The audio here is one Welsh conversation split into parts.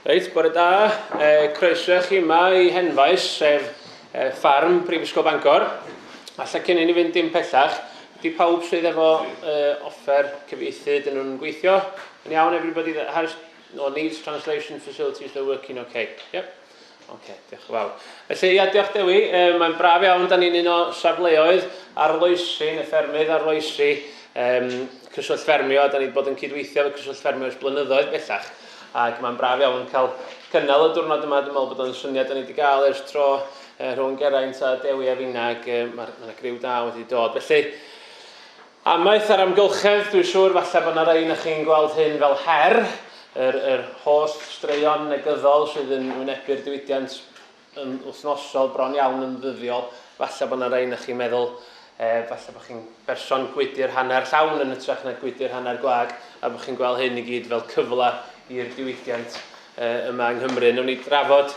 Reit, bore da. E, croeso i chi yma i Henfaes, sef e, ffarm Prifysgol Bangor. Alla cyn i ni fynd dim pellach, ydy pawb sydd efo e, offer cyfieithu, dyn nhw'n gweithio? Yn iawn, everybody that has or needs translation facilities, they're working okay. Yep. Oce, diolch yn fawr. Felly, ia, diolch Dewi. E, mae'n braf iawn, da ni'n un o safleoedd arloesi, neu ffermydd arloesi, um, Cyswllt Ffermio, da ni wedi bod yn cydweithio efo Cyswllt Ffermio ers blynyddoedd bellach, ac mae'n braf iawn cael cynnal y diwrnod yma. Dwi'n meddwl bod o'n syniad da ni wedi gael ers tro eh, rhwng Geraint a Dewi a finna, ac eh, mae'r ma griw da wedi dod. Felly, amaeth a'r amgylchedd, dwi'n siŵr falle bod yna rei na chi'n gweld hyn fel her, yr, yr holl straeon negyddol sydd yn wynebu'r diwydiant yn wythnosol, bron iawn yn ddyddiol. Falle bod yna rai na chi'n meddwl, e, falle bod chi'n berson gwydr hanner llawn yn hytrach na gwydr hanner gwag, a bod chi'n gweld hyn i gyd fel cyfle i'r diwydiant e, yma yng Nghymru. Nawn ni drafod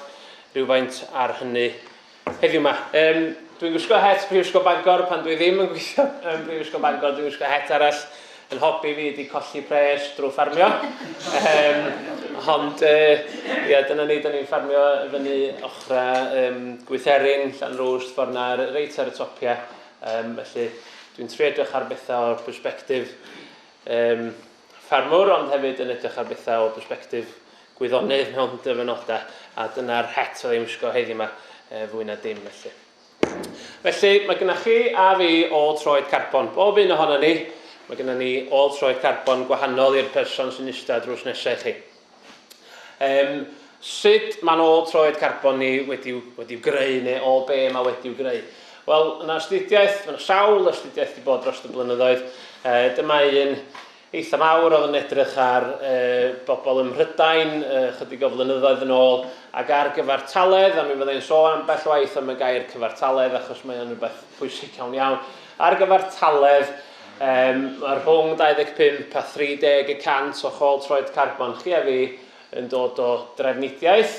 rhywfaint ar hynny heddiw yma. Um, dwi'n gwisgo het Prifysgol Bangor pan dwi ddim yn gweithio yn Prifysgol Bangor, dwi'n gwisgo het arall yn hobi fi ydi colli pres drwy ffarmio. Um, ond uh, ia, dyna ni, da ni'n ffarmio fyny ochra um, Gwytherin, Llanrwst, ffordd na, reit ar y topiau. Um, felly dwi'n trio edrych ar bethau o'r perspectif um, ffarmwr, ond hefyd yn edrych ar bethau o perspectif gwyddonydd mewn dyfynodau, a dyna'r het oedd ei'n wisgo heddiw yma, fwy na dim felly. Felly, mae gennych chi a fi ôl troed carbon. Bob un ohono ni, mae gennym ni ôl troed carbon gwahanol i'r person sy'n eistedd drws nesau chi. Um, sut mae'n ôl troed carbon ni wedi'w, wedi greu neu o be mae wedi'w greu? Wel, yna astudiaeth, mae yna sawl astudiaeth wedi bod dros y blynyddoedd. E, dyma un eitha mawr oedd yn edrych ar bobl ym Mhrydain chydig o flynyddoedd yn ôl ac ar gyfartaledd, a mi fyddai'n sôn ambell waith am y gair cyfartaledd achos mae o'n rhywbeth pwysig iawn iawn, ar gyfartaledd um, mae rhwng 25 a 30 y cant o'ch ôl troed carbon chi a fi yn dod o drefnidiaeth.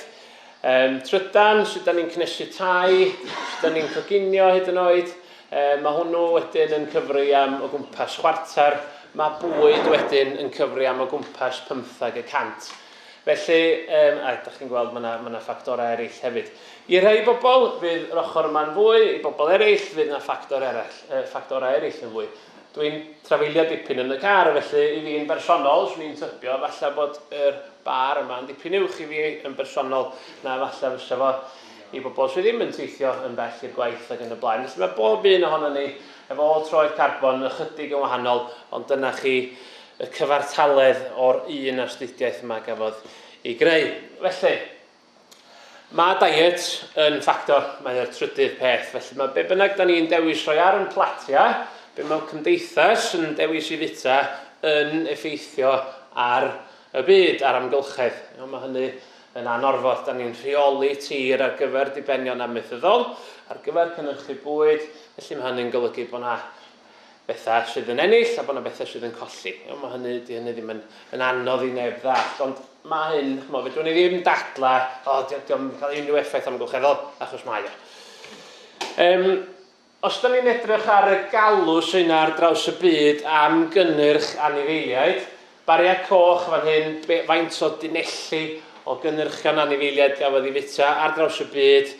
Um, trydan, sut da ni'n cnesu tai, sut da ni'n coginio hyd yn oed, Mae hwnnw wedyn yn cyfri am o gwmpas chwarter, mae bwyd wedyn yn cyfri am o gwmpas 15 y cant. Felly, um, a ydych chi'n gweld mae yna ma ffactorau eraill hefyd. I rhai bobl, fydd yr ochr yma'n fwy, i bobl eraill, fydd yna ffactor eraill, ffactorau eraill yn fwy. Dwi'n trafeilio dipyn yn y car, felly i fi'n bersonol, swn i'n tybio falle bod yr bar yma'n dipyn uwch i fi yn bersonol na falle fysa fo i bobl sydd ddim yn teithio yn bell i'r gwaith ac yn y blaen. Felly mae bob un ohono ni efo ôl troed carbon ychydig yn wahanol, ond dyna chi y cyfartaledd o'r un astudiaeth yma gafodd ei greu. Felly, mae diet yn ffactor, mae o'r trydydd peth. Felly mae be bynnag da ni'n dewis rhoi ar yn platiau, be mae cymdeithas yn dewis i fita yn effeithio ar y byd a'r amgylchedd. Mae hynny yn anorfod, da ni'n rheoli tir ar gyfer dibenion amaethyddol, ar gyfer cynhyrchu bwyd, felly mae hynny'n golygu bod yna bethau sydd yn ennill a bod yna bethau sydd yn colli. Iawn, mae hynny, di hynny ddim yn, yn anodd i neb ddallt, ond mae hyn, chymod, fedrwn ni ddim dadla, o, oh, di, di cael unrhyw effaith amgylcheddol, achos mae o. Um, Os da ni'n edrych ar y galw sy'n ar draws y byd am gynnyrch anifeiliaid, bariau coch fan hyn, faint o dunelli o gynhyrchion anifeiliaid gafodd ei fita ar draws y byd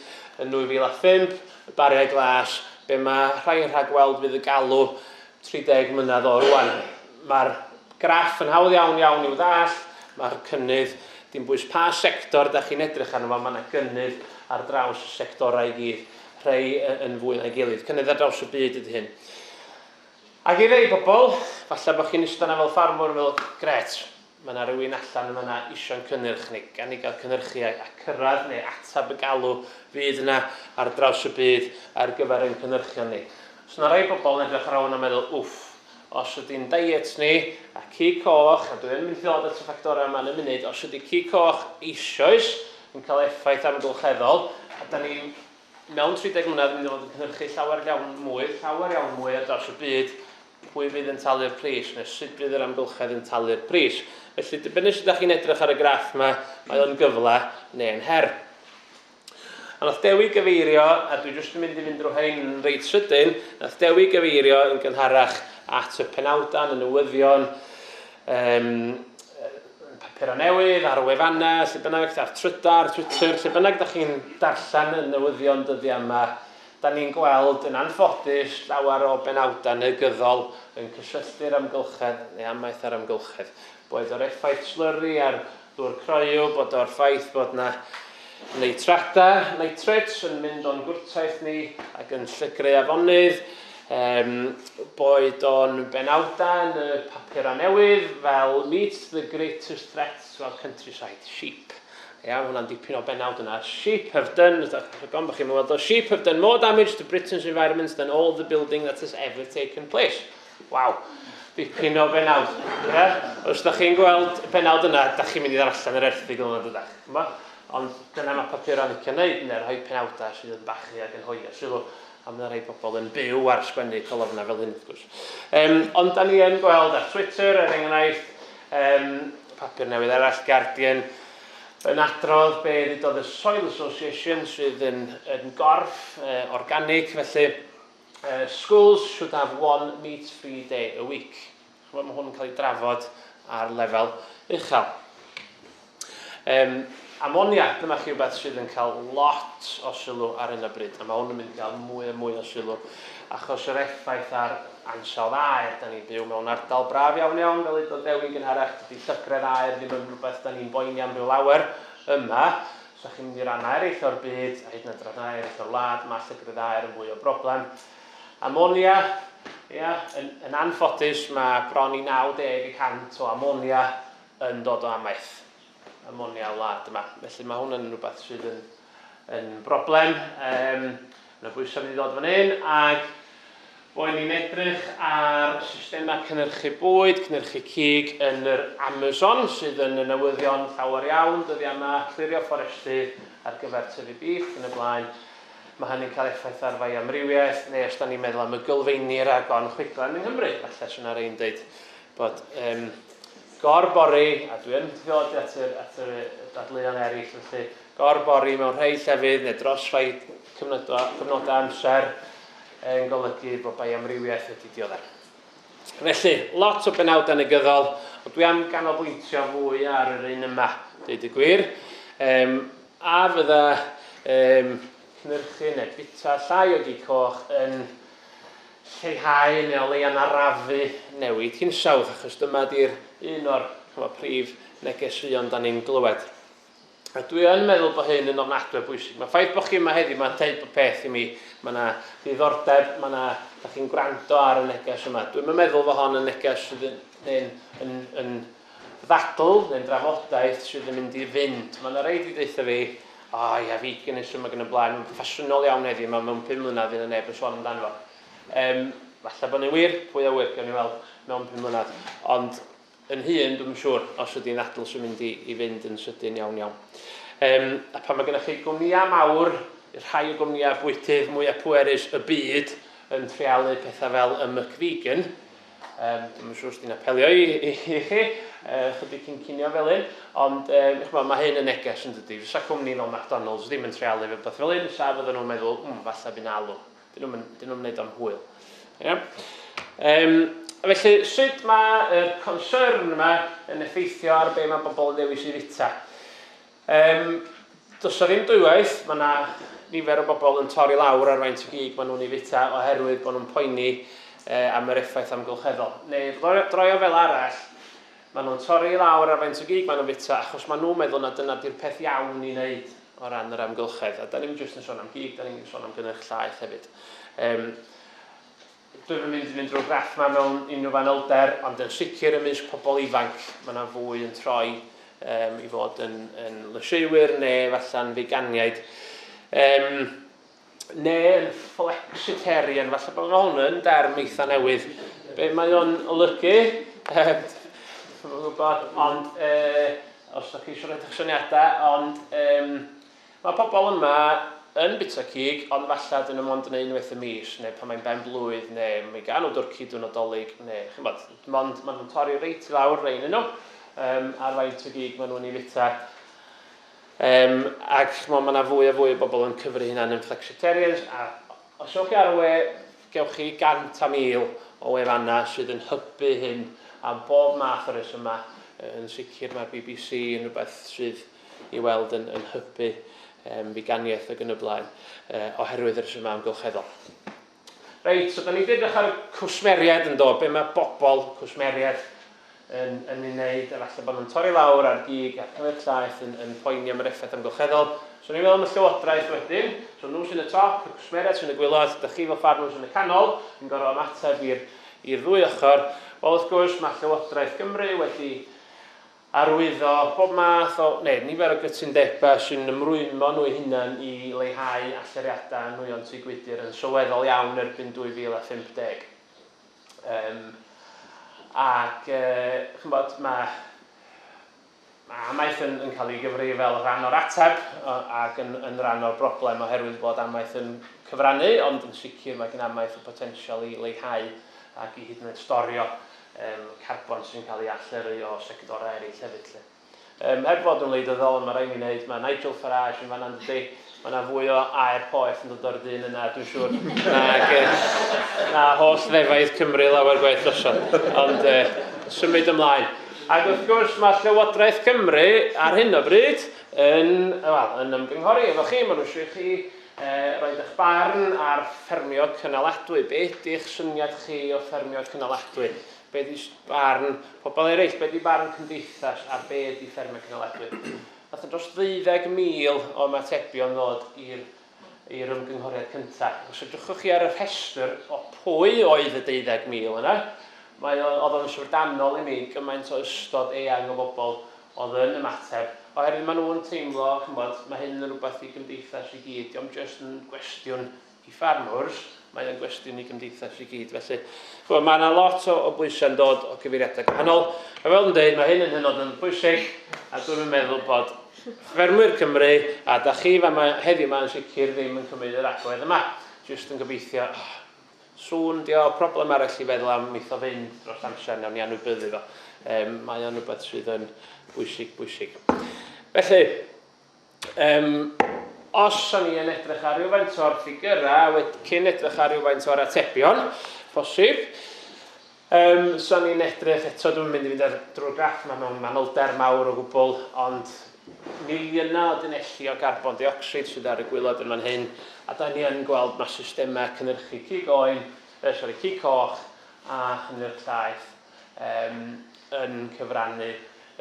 yn 2005, y bariau glas, be mae rhai yn rhagweld fydd y galw 30 mlynedd o rwan. Mae'r graff yn hawdd iawn iawn i'w ddallt, mae'r cynnydd, dim bwys pa sector da chi'n edrych arno fo, mae yna gynnydd ar draws y sectorau i gyd. rhai yn fwy na'i gilydd. Cynnydd ar draws y byd ydy hyn. Ac i rei bobl, falle bod chi'n eistedd yna fel ffarmwr yn meddwl, gret, mae yna rhywun allan yma yna isio'n cynnyrch ni, gan ni gael cynhyrchu a, a cyrraedd neu atab y galw fydd yna ar draws y byd ar gyfer ein cynhyrchion ni. So yna rhai bobl yn edrych ar hwn a meddwl, wff, os ydy'n diet ni a cig coch, a dwi yn mynd i ddod at y ffactorau yma yn y munud, os ydy cig coch eisoes yn cael effaith amgylcheddol, a da ni mewn 30 mlynedd yn mynd i fod yn cynhyrchu llawer iawn mwy, llawer iawn mwy ar draws y byd, pwy fydd yn talu'r pris, neu sut fydd yr amgylchedd yn talu'r pris. Felly, dibynnu sut ydych chi'n edrych ar y graff yma, mae o'n gyfle neu'n her. A nath Dewi gyfeirio, a dwi jyst yn mynd i fynd drwy rhain yn reit sydyn, nath Dewi gyfeirio yn gynharach at y penawdau yn y newyddion, um, papurau newydd, ar y wefannau, lle bynnag, ar Trydar, Twitter, lle bynnag da chi'n darllen y newyddion dyddiau yma, da ni'n gweld yn anffodus llawer o benawdau negyddol yn cysylltu'r amgylchedd neu amaeth a'r amgylchedd. Boed o'r effaith slyri ar ddŵr croyw, bod o'r ffaith bod na neitradau, nitrates, yn mynd o'n gwrtaith ni ac yn llygru afonydd, boed o'n benawdau yn y papurau newydd fel Meet the Greatest Threat to Our Countryside, Sheep. Ia, mae hwnna'n dipyn o benawd yna. Sheep have done, rhaid bod chi'n weld o, sheep have done more damage to Britain's environment than all the building that has ever taken place. Waw, dipyn o benawd. Yeah? Os da chi'n gweld y penawd yna, da chi'n mynd i ddarllen yr erthygl yna, dydach. Ond dyna mae papurau'n licio wneud, neu rhoi penawdau sydd yn bachu ac yn hoelio sylw. A mae yna rhai pobl yn byw ar sgwennu colofnau fel hyn, wrth gwrs. Ond da ni yn gweld ar Twitter, er enghraifft, papur newydd arall, Guardian, yn adrodd be ddudodd y Soil Association, sydd yn gorff organig, felly schools should have one meat-free day a week. Chymod, mae hwn yn cael ei drafod ar lefel uchel. Amonia, dyma chi rhywbeth sydd yn cael lot o sylw ar hyn o bryd, a mae hwn yn mynd i gael mwy a mwy o sylw achos yr effaith ar ansawdd aer. Da ni'n byw mewn ardal braf iawn iawn, fel udodd Dewi'n gynharach, dydy llygredd aer ddim yn rhywbeth da ni'n boeni am rhyw lawer yma. Os da chi'n mynd i rannau eraill o'r byd, a hyd yn oed rannau eraill o'r wlad, mae llygredd aer yn fwy o broblem. Amonia, ia, yn anffodus mae bron i 90% o amonia yn dod o amaeth. Amonia wlad yma. Felly mae hwn yn rhywbeth sydd yn broblem. Yna bwysau mynd i ddod fan hyn, ac boen ni'n edrych ar systemau cynhyrchu bwyd, cynhyrchu cig yn yr Amazon, sydd yn y newyddion llawer iawn dyddiau yma, clirio fforestydd ar gyfer tyfu bîff yn y blaen. Mae hynny'n cael effaith ar fioamrywiaeth, neu os da ni'n meddwl am y gylfeini rhag gorn chwiglen yng Nghymru, falle sy'n ar ein dweud bod gorbori, a dwi yn dod at yr dadleuon eraill, felly gorbori mewn rhai llefydd neu dros rhai cyfnodau amser yn golygu bod bioamrywiaeth wedi dioddef. Felly, lot o benawdau negyddol, ond dwi am ganolbwyntio fwy ar yr un yma, dweud y gwir. A fydda cynhyrchu neu bita llai o gig coch yn lleihau neu o leia'n arafu newid hinsawdd, achos dyma di'r un o'r, chymod, prif negeseuon da ni'n glywed. A dwi yn meddwl bod hyn yn ofnadwy o bwysig. Mae ffaith bod chi yma heddiw, mae'n deud bod peth i mi. Mae yna ddiddordeb, mae yna, da chi'n gwrando ar y neges yma. Dwi'n meddwl fod hon yn neges sydd yn ddadl neu'n drafodaeth sydd yn mynd i fynd. Mae yna rei di deutha fi, "O oh, ia, veganism ac yn y blaen, mae'n ffasiynol iawn heddiw, mae mewn 5 mlynedd fydd yna neb yn sôn amdano fo." Falle bod ni'n wir, pwy a wyr, gawn ni weld mewn 5 mlynedd. Ond yn hun, dwi'n siŵr os ydy'n ddadl sy'n mynd i fynd yn sydyn iawn iawn. A pan mae gennych chi gwmnïau mawr, rhai o gwmnïau bwytydd mwyaf pwerus y byd yn treialu pethau fel y McVegan, dwi'n siŵr os di'n apelio i chi, chydig cyn cinio fel hyn, ond chymod, mae hyn yn neges, yn dydy. Fysa cwmni fel McDonald's ddim yn treialu rhywbeth fel hyn, sa fydden nhw'n meddwl, falle bydd alw. Dyn nhw'n gwneud o'n hwyl. Yeah. Felly, sut mae'r concern yma yn effeithio ar be mae bobl yn dewis i fita? Does 'na ddim dwywaith, mae yna nifer o bobl yn torri lawr ar faint o gig maen nhw'n ei fita oherwydd bod nhw'n poeni am yr effaith amgylcheddol. Neu droi o fel arall, maen nhw'n torri lawr ar faint o gig maen nhw'n fita achos maen nhw'n meddwl na dyna di'r peth iawn i wneud o ran yr amgylchedd. A da ni'n jyst yn sôn am gig, da ni'n sôn am gynnyrch llaeth hefyd. Dwi'n mynd i fynd drwy'r graff yma mewn unrhyw fanylder, ond yn sicr ymysg pobl ifanc, mae yna fwy yn troi i fod yn lysieuwyr neu falla'n feganiaid. Neu yn flexitarian, falle bod hwn yn derm eitha newydd. Be mae o'n olygu? Dwi'n gwybod, ond os ydych chi eisiau rhoi eich syniadau, ond mae pobl yma yn bita cig, ond falle dyn nhw mond yn unwaith y mis, neu pan mae'n ben blwydd, neu mi gael nhw dwrci diwrnod Dolig, neu chymod, mond maen nhw'n torri reit i lawr rhain nhw, ar faint o gig maen nhw'n ei fita. Ac chymod, mae yna fwy a fwy o bobl yn cyfri hynna'n yn flexitarians, a os ewch chi ar y we, gewch chi 100 a 1,000 o wefannau sydd yn hybu hyn am bob math o resymau. Yn sicr mae'r BBC yn rhywbeth sydd i weld yn, yn hybu um, figaniaeth ac yn y blaen, oherwydd y rhesymau amgylcheddol. Reit, so da ni wedi edrych ar y cwsmeriaid yn do, be mae bobl cwsmeriaid yn, yn ei wneud, a falle bod nhw'n torri lawr ar gig a'r cynnyrch llaeth yn, yn poeni am yr effaith amgylcheddol. So ni'n meddwl am y llywodraeth wedyn, so nhw sy'n y top, y cwsmeriaid sy'n y gwylod, da chi fel ffarmwr sy'n y canol, yn gorfod ymateb i'r i'r ddwy ochr. Wel, wrth gwrs, mae Llywodraeth Gymru wedi arwyddo bob math o, neu nifer o gytundebau sy'n ymrwymo nhw eu hunain i leihau allyriadau nwyon tŷ gwydr yn sylweddol iawn erbyn 2050. Um, ac, ch'mbod, mae Mae amaeth yn, yn cael ei gyfri fel rhan o'r ateb ac yn, yn rhan o'r broblem oherwydd bod amaeth yn cyfrannu, ond yn sicr mae gen amaeth y potensial i leihau ac i hyd yn oed storio um, carbon sy'n cael ei allyrru o sectorau eraill hefyd. Lle. Um, heb fod yn wleidyddol, ond mae rhaid mi wneud, mae Nigel Farage yn fanna'n dydy, mae yna fwy o aer poeth yn dod o'r dyn yna, dwi'n siŵr, nag, na holl ddefaid Cymru lawer gwaith drosodd. Ond uh, symud ymlaen. Ac wrth gwrs mae Llywodraeth Cymru ar hyn o bryd yn, wel, yn ymgynghori efo chi, maen nhw eisiau i chi eh, roed eich barn ar ffermio cynaladwy. Be ydy'ch syniad chi o ffermio cynaladwy? Be ydy barn pobl eraill? Be ydy barn cymdeithas ar be ydy ffermio cynaladwy? Nath dros 12,000 o ymatebion ddod i'r i'r ymgynghoriad cyntaf. Os edrychwch chi ar y rhestr o pwy oedd y 12,000 yna, mae o, oedd o'n syfrdanol i mi gymaint o ystod eang o bobl oedd yn ymateb, oherwydd maen nhw'n teimlo, ch'mod, mae hyn yn rhywbeth i gymdeithas i gyd, dio'm jyst yn gwestiwn i ffarmwrs, mae o'n gwestiwn i gymdeithas i gyd. Felly, ch'mod, mae yna lot o, o bwysau'n dod o gyfeiriadau gwahanol. A fel yn dweud, mae hyn yn hynod yn bwysig, a dwi'n meddwl bod ffermwyr Cymru, a da chi fama heddiw 'ma yn sicr ddim yn cymryd yr agwedd yma. Jyst yn gobeithio, oh, sŵn, dio, problem arall i feddwl am, neith o fynd dros amser, nawn ni anwybyddu fo. Um, mae o'n rhywbeth sydd yn bwysig, bwysig. Felly, um, os o'n i yn edrych ar rhywfaint o'r ffigurau, cyn edrych ar rhywfaint o'r atebion, posib, Yym, so ni'n edrych, eto dwi'm yn mynd i fynd ar drwy'r graff yma mewn manylder mawr o gwbl, ond miliynau o dunelli o garbon deuocsid sydd ar y gwylod yn fan hyn, a da ni yn gweld mae systemau cynhyrchu cig oen, eh, sori, cig coch a chynnyrch llaeth um, yn cyfrannu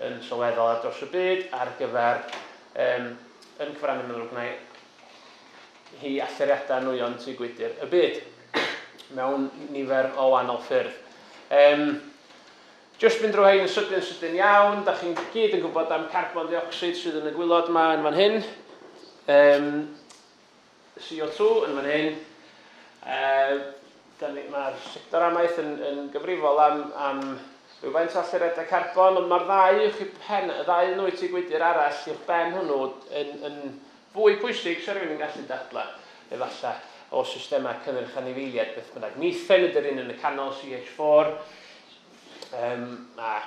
yn sylweddol ar dros y byd ar gyfer, um, yn cyfrannu mae'n ddrwg hi allyriadau nwyon tŷ gwydr y byd mewn nifer o wahanol ffyrdd. Um, just mynd drwy hein yn sydyn sydyn iawn, da chi'n gyd yn gwybod am carbon dioxid sydd yn y gwylod yma yn fan hyn. Um, CO2 yn fan hyn. Uh, Mae'r sector amaeth yn, yn gyfrifol am, am rhywfaint o allyriadau carbon, ond mae'r ddau uwch i pen, y ddau nwy tŷ gwydr arall uwch ben hwnnw yn, yn Fwy pwysig, 'sa rhywun yn gallu dadlau, efallai, o systemau cynnyrch anifeiliaid beth bynnag. Methane ydy'r un yn y canol, CH4. Um, mae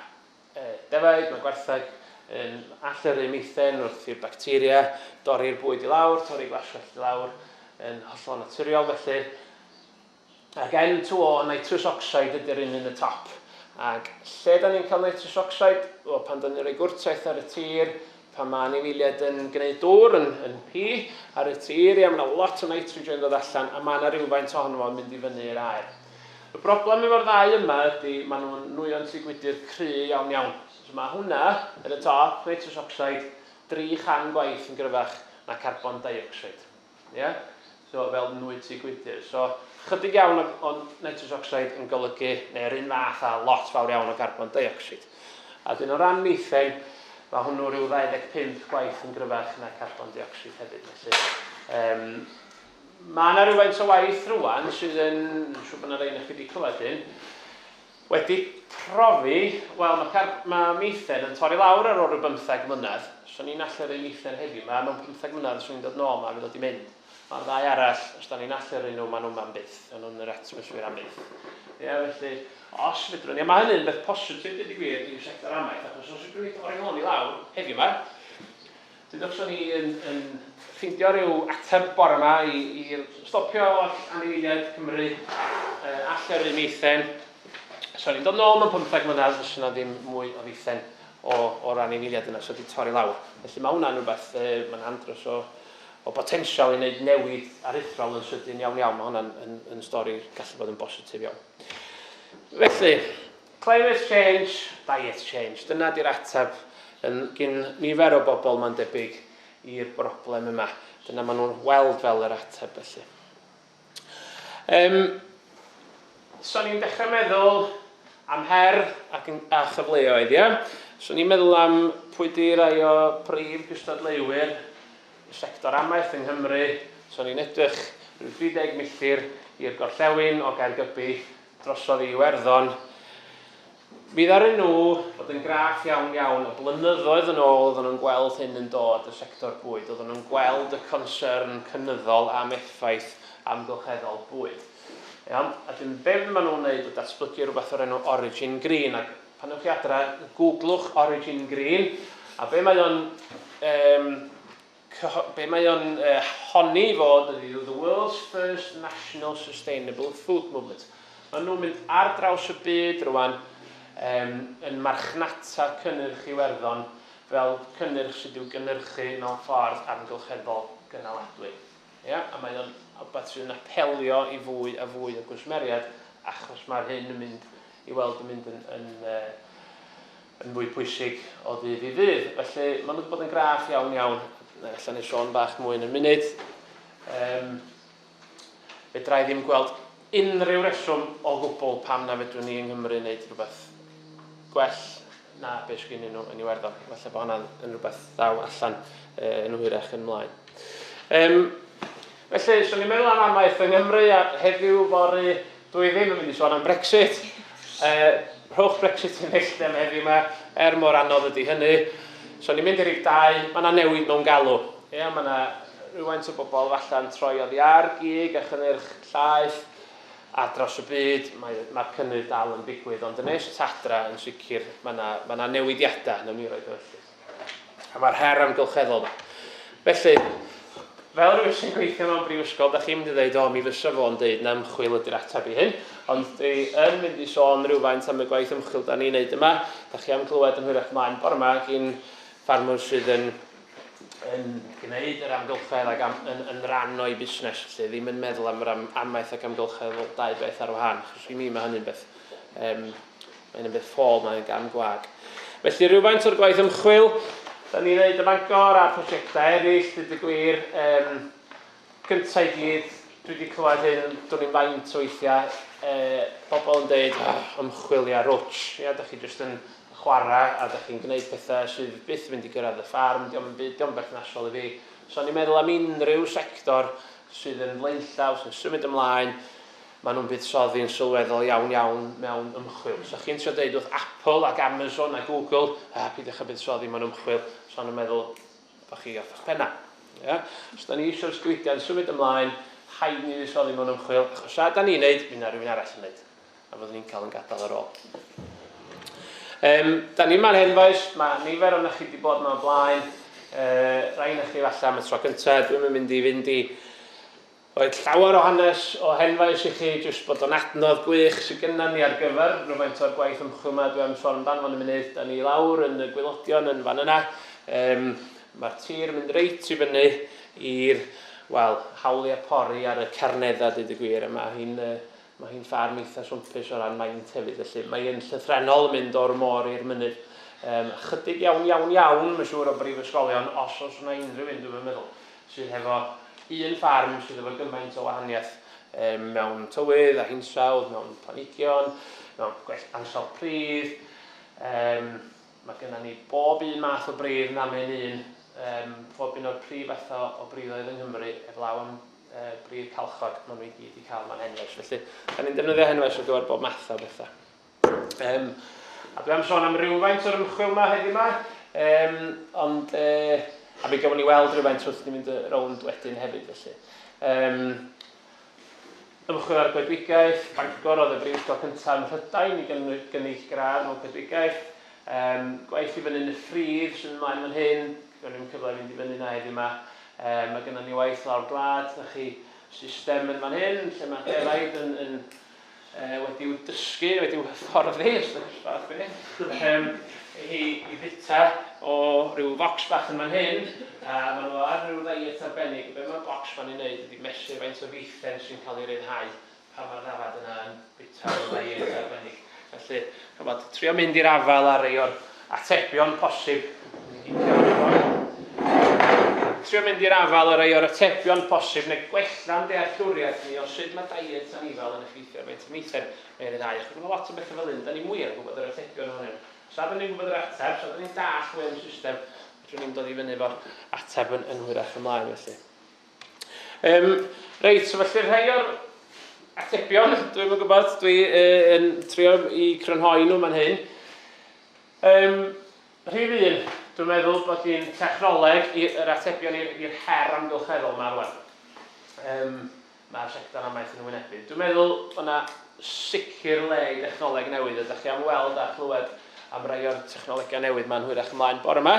e, defaid, mae gwartheg yn allyrru methane wrth i'r bacteria dorri'r bwyd i lawr, torri glaswellt i lawr, yn hollol naturiol felly. Ac N2O, nitrous oxide, ydy'r un yn y top. Ac lle da ni'n cael nitrous oxide? Wel, pan da ni'n rhoi gwrtaith ar y tir, pan mae anifeiliaid yn gwneud dŵr yn, yn pi ar y tir, ia, mae yna lot o nitrogen yn dod allan, a mae yna rhywfaint ohono fo'n mynd i fyny i'r aer. Y broblem efo'r ddau yma ydy, maen nhw'n nwyon tŷ gwydr cry iawn iawn. So mae hwnna yn y top, nitrous oxide, 300 gwaith yn gryfach na carbon dioxide. Ie? So, fel nwy tŷ gwydr. So, chydig iawn o, o nitrous oxide yn golygu, neu'r un fath a lot fawr iawn o garbon dioxide. A dyn o ran methane, mae hwnnw rhyw 25 gwaith yn gryfach na carbon dioxide hefyd. Felly, um, mae yna rhywfaint o waith rwan sydd yn, siŵr bod yna rhain chi wedi clywed hyn, Wedi profi, wel mae car- mae methane yn torri lawr ar ôl rhyw bymtheg mlynedd. So ni'n allyrru methane heddiw 'ma, mewn pymtheg mlynedd os o'n i'n dod nôl 'ma fydd o 'di mynd. Mae'r ddau arall, os da ni'n allyrru nhw, maen nhw 'ma am byth, maen nhw'n yr atmosffer am byth. Ie, felly, os fedrwn ni, a mae hynny'n beth positif deud y gwir i'r sector amaeth, achos os fedrwn ni dorri hwn i lawr heddiw 'ma, Dudwch 'swn i yn, yn ffeindio rhyw ateb bore 'ma i, i stopio anifeiliaid Cymru uh, allyrru meithen. So ni'n dod nôl mewn 15 mlynedd, fysa yna ddim mwy o feithen o, o'r anifeiliaid yna, so wedi torri lawr. Felly mae hwnna'n rhywbeth, mae'n andros o, o botensial i wneud newid aruthrol yn sydyn iawn iawn. Mae hwnna'n yn, yn stori gallu bod yn bositif iawn. Felly, climate change, diet change. Dyna di'r ateb yn gyn nifer o bobl mae'n debyg i'r broblem yma. Dyna maen nhw'n weld fel yr ateb felly. So ni'n dechrau meddwl am her ac yn, a chyfleoedd, ie? So ni'n meddwl am pwy di rai o prif gystadleuwyr y sector amaeth yng Nghymru. So ni'n edrych rhyw 30 milltir i'r gorllewin o Gaergybi, drosodd i Iwerddon. Mi ddaru nhw fod yn graff iawn iawn y blynyddoedd yn ôl oedden nhw'n gweld hyn yn dod, y sector bwyd, oedden nhw'n gweld y concern cynyddol am effaith amgylcheddol bwyd. Iawn, a dyn be maen nhw'n wneud yw datblygu rhywbeth o'r enw Origin Green, ac pan ewch chi adra, googlwch Origin Green, a be mae o'n um, be mae o'n honni i fod ydy the world's first national sustainable food movement. Maen nhw'n mynd ar draws y byd rwan um, yn marchnata cynnyrch Iwerddon fel cynnyrch sydd i'w gynhyrchu mewn ffordd amgylcheddol gynaladwy. Ia? A mae o'n rhywbeth sydd yn apelio i fwy a fwy o gwsmeriaid achos mae'r hyn yn mynd i weld yn mynd yn, yn, yn fwy pwysig o ddydd i ddydd. Felly maen nhw wedi bod yn graff iawn iawn. Allan ni sôn bach mwy yn y munud. Um, fedra i ddim gweld unrhyw reswm o gwbl pam na fedrwn ni yng Nghymru wneud rhywbeth gwell na beth sgynny nhw yn Iwerddon. Falle bod hwnna'n yn rhywbeth ddaw allan yn hwyrach yn mlaen. Um, felly, so ni'n meddwl am amaeth yng Nghymru a heddiw fory dwi ddim yn mynd i sôn am Brexit. Rhowch Brexit yn eich lle am heddiw yma, er mor anodd ydy hynny. So ni'n mynd i rhif 2, mae yna newid mewn galw. Ie, mae yna rhywfaint o bobl falla'n troi oddi ar gig a chynnyrch llaeth a dros y byd mae'r mae cynnydd dal yn digwydd, ond yn nes at adra yn sicr mae yna, mae yna newidiadau, nawn ni roed o felly. A mae'r her amgylcheddol yma. Felly, fel rhywun sy'n gweithio mewn brifysgol, da chi'n mynd i ddeud, o, mi fysa fo'n deud na ymchwil ydy'r ateb i hyn. Ond dwi yn mynd i sôn rhywfaint am y gwaith ymchwil da ni'n neud yma. Da chi am glywed yn hwyrach mlaen bore yma gyn ffarmwr sydd yn, yn gwneud yr amgylchedd ac am, yn, yn rhan o'i busnes, felly ddim yn meddwl am yr am, amaeth ac amgylchedd fel dau beth ar wahân, achos i mi mae hynny'n beth um, Mae'n yn beth ffôl, mae'n gam gwag. Felly rhywfaint o'r gwaith ymchwil, da ni'n neud y Bangor a prosiectau eraill, dweud y gwir. Um, gyntaf i gyd, dwi wedi clywed hyn, dwn i'n faint o weithiau, pobl yn deud, oh, ymchwil ia, rwtsh, ia, da chi jyst yn chwarae a da chi'n gwneud pethau sydd byth yn mynd i gyrraedd y ffarm, diolch yn byd, diolch yn berthnasol i fi. So ni'n meddwl am unrhyw sector sydd yn flaenllaw, sy'n symud ymlaen, Maen nhw'n buddsoddi'n sylweddol iawn iawn mewn ymchwil. So chi'n trio deud wrth Apple ac Amazon a Google, ah, peidiwch â buddsoddi mewn ymchwil, so nhw'n meddwl bod chi off eich penna. Yeah? Os da ni eisiau'r sgwidiau'n symud ymlaen, rhaid ni fuddsoddi mewn ymchwil, achos a da ni'n neud, mi na rhywun arall yn neud. A fyddwn ni'n cael yn gadael ar ôl. Da ni yma'n Henfaes, mae nifer o'n chi wedi bod yma o blaen, rai na chi falle am y tro cyntaf, dwi'n mynd i fynd i Roedd llawer o hanes o Henfaes i chi, jyst bod o'n adnodd gwych sydd gynna ni ar gyfer rhywfaint o'r gwaith ymchwil yma dwi am sôn amdano fo'n y munud. Da ni lawr yn y gwaelodion yn fan yna. Um, Mae'r tir yn mynd reit i fyny i'r, wel, hawliau pori ar y carneddau, dweud y gwir, a mae hi'n uh, mae hi'n ffarm eitha swmpus o ran maint hefyd, felly mae hi'n llythrennol yn mynd o'r môr i'r mynydd. Um, chydig iawn, iawn, iawn, mae'n siŵr o brifysgolion, os oes yna unrhyw un, dwi'n meddwl, sydd hefo un ffarm sydd efo gymaint o wahaniaeth um, mewn tywydd a hinsawdd, mewn planhigion, mewn gwell ansawdd pridd. Um, mae gennym ni bob un math o bridd namyn un, um, pob un o'r prif fathau o briddoedd yng Nghymru, eblaw am bridd calchog, maen nhw i gyd i cael ma'n Henfaes. Felly, da ni'n defnyddio Henfaes ar gyfer bob math o bethau. A dwi am sôn am rywfaint o'r ymchwil yma heddiw yma, ond a mi gafon ni weld rhywfaint wrth ni fynd rownd wedyn hefyd felly. Ymchwil ar goedwigaeth, Bangor oedd y brifysgol cyntaf ym Mhrydain i gynnig gradd mewn coedwigaeth. Gwaith i fyny yn y ffridd sy'n ymlaen fan hyn, gawn ni'm cyfle i fynd i fyny na heddiw yma. Mae gennym ni waith lawr gwlad, da chi system yn fan hyn, lle mae defaid yn, yn wedi'w dysgu, wedi'w hyfforddi, os ydych fath beth, i, i fwyta o ryw focs bach yn fan hyn, a maen nhw ar ryw ddiet arbennig. Be mae'r bocs ma'n ei wneud ydy mesur faint o feithen sy'n cael ei ryddhau pan mae'r ddafad yna yn bwyta o ddiet arbennig. Felly, chymod, trio mynd i'r afael ar rei o'r atebion posib. Trio mynd i'r afael ar rei o'r atebion posib neu gwella'n dealltwriaeth ni o sut mae diet anifal yn effeithio ar faint o maethen mae'n ryddhau. Achos mae lot o bethau fel hyn, da ni wir yn gwybod yr atebion ohonyn nhw. Sa da ni'n gwybod yr ateb, sa da ni'n dall mwy am y system, fedrwn ni'n dod i fyny efo'r ateb yn, yn hwyrach ymlaen felly. Reit, so felly rhai o'r atebion, dwi'n yn gwybod, dwi yn trio i crynhoi nhw man hyn. Rhif un, dwi'n meddwl bod hi'n technoleg i'r atebion i'r her amgylcheddol yma rwan. Mae'r sector amaeth yn wynebu. Dwi'n meddwl bod yna sicr le i dechnoleg newydd. Ydych chi am weld a chlywed am rai o'r technolegau newydd ma'n hwyrach ymlaen bore yma.